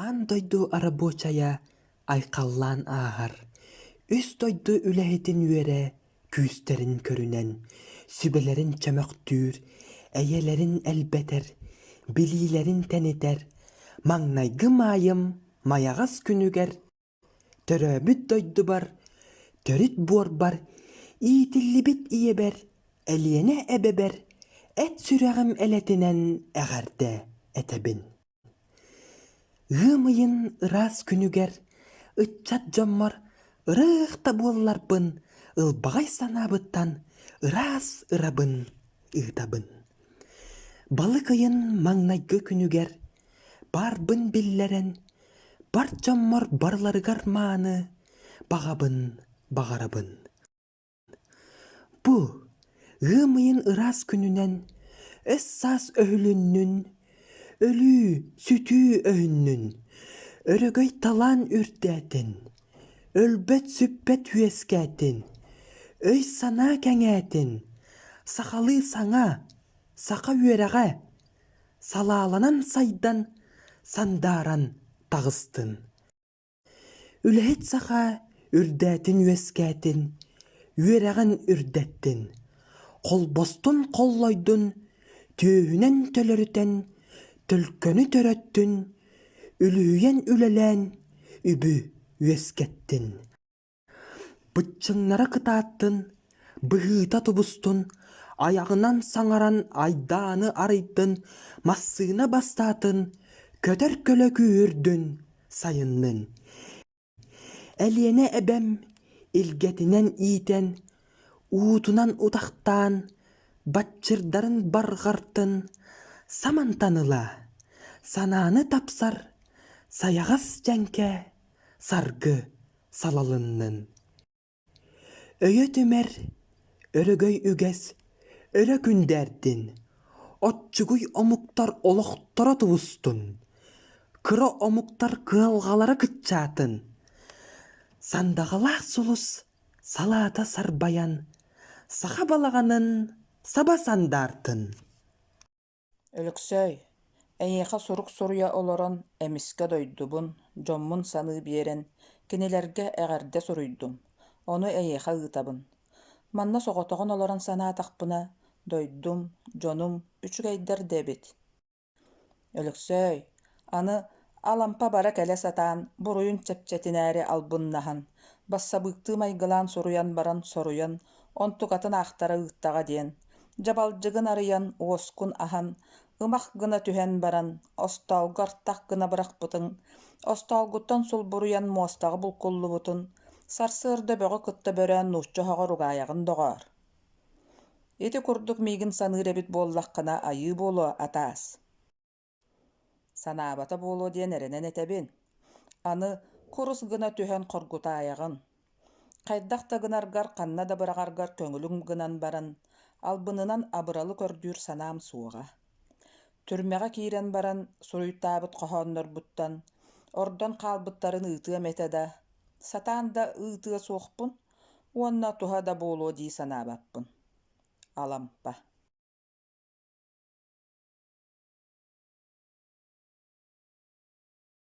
Аан дойду оробуочайа айхаллаан ааһар, үс дойду үлэһитин үөрэ күүстэрин көрүнэн, сүбэлэрин чөмөхтүүр, эйэлэрин элбэтэр, билиилэрин тэнитэр, маҥнайгы маайым майаҕас күнүгэр Төрөөбүт дойдубар, төрүт буорбар, иитиллибит ийэбэр, Элиэнэ эбэбэр эт сүрэҕим элэтинэн эҕэрдэ этэбин. Ыам ыйын ыраас күнүгэр ыччат дьоммор ырыах да буолларбын ылбаҕай санаабыттан ыраас ырабын ыытабын. Балык ыйын маҥнайгы күнүгэр баарбын биллэрэн, бар дьоммор барыларыгар мааны баҕабын баҕарабын. Бу ыам ыйын ыраас күнүнэн өс-саас өһүлүннүн, өлүү, сүтүү өһүннүн, өрөгөй талаан үрдээтин, өлбөт-сүппэт үөскээтин, өй-санаа кэҥээтин, сахалыы саҥа, саха үөрэҕэ салааланан сайдан, сандааран таҕыстын. Үлэһит саха үрдээтин-үөскээтин, үөрэҕин үрдэттин, холбостун холлойдун, түөһүнэн төлөрүтэн, төлкөнү төрөттүн, үлүһүйэн үлэлээн үбү үөскэттин. Быччыҥнара кытааттын, быһыыта тубустун, айаҕынан саҥаран айдааны арыйдын, массыына бастаатын, көтөр көлө күүһүрдүн, сайыннын. Элиэнэ эбэм илгэтинэн иитэн, уутунан утахтаан, баччырдарын барҕартын, самантан ыла, санааны тапсар, сайаҕас дьэҥкэ саргы салалыннын. Өйө түмэр, өрөгөй үгэс, өрө күндээрдин, оччугуй омуктар олохторо тубустун, кыра омуктар кыалҕалара кыччаатын, сандаҕалаах сулус салаата сарбайан, саха балаҕанын саба сандаартын. Өлөксөөй, эйиэхэ сурук суруйа олорон, эмискэ дойдубун, дьоммун саныы биэрэн, кинилэргэ эҕэрдэ суруйдум, ону эйиэхэ ыытабын. Манна соҕотоҕун олорон санаатахпына, дойдум, дьонум үчүгэйдэр да эбит. Өлөксөөй, аны Алампа бара-кэлэ сатаан, буруйун чэпчэтинээри албыннаһан, бассабыыктыы майгылаан суруйан баран соруйан, онтукатын аахтара ыыттаҕа диэн, дьабалдьыгын арыйан, уоскун аһан, ымах гына түһэн баран, остоолго артах гына бырахпытыҥ, остоолгуттан сулбуруйан муостаҕа булкуллубутун, сарсыарда бөҕү кытта бөрөөн нуучча оһоҕор угаайаҕын доҕоор. Ити курдук миигин саныыр эбит буоллаххына айыы буолуо, атаас. Санаабата буолуо диэн эрэнэн этэбин. Аны курус гына түһэн хоргутаайаҕын. Хайдах да гынаргар, ханна да быраҕаргар көҥүлүҥ гынан баран, албынынан абыралы көрдүүр санаам суоҕа. Түрмэҕэ киирэн баран суруйтаабыт хоһооннорбуттан ордон хаалбыттарын ыытыам этэ да, сатаан да ыытыа суохпун уонна туһа да буолуо дии санаабаппын. Алампа.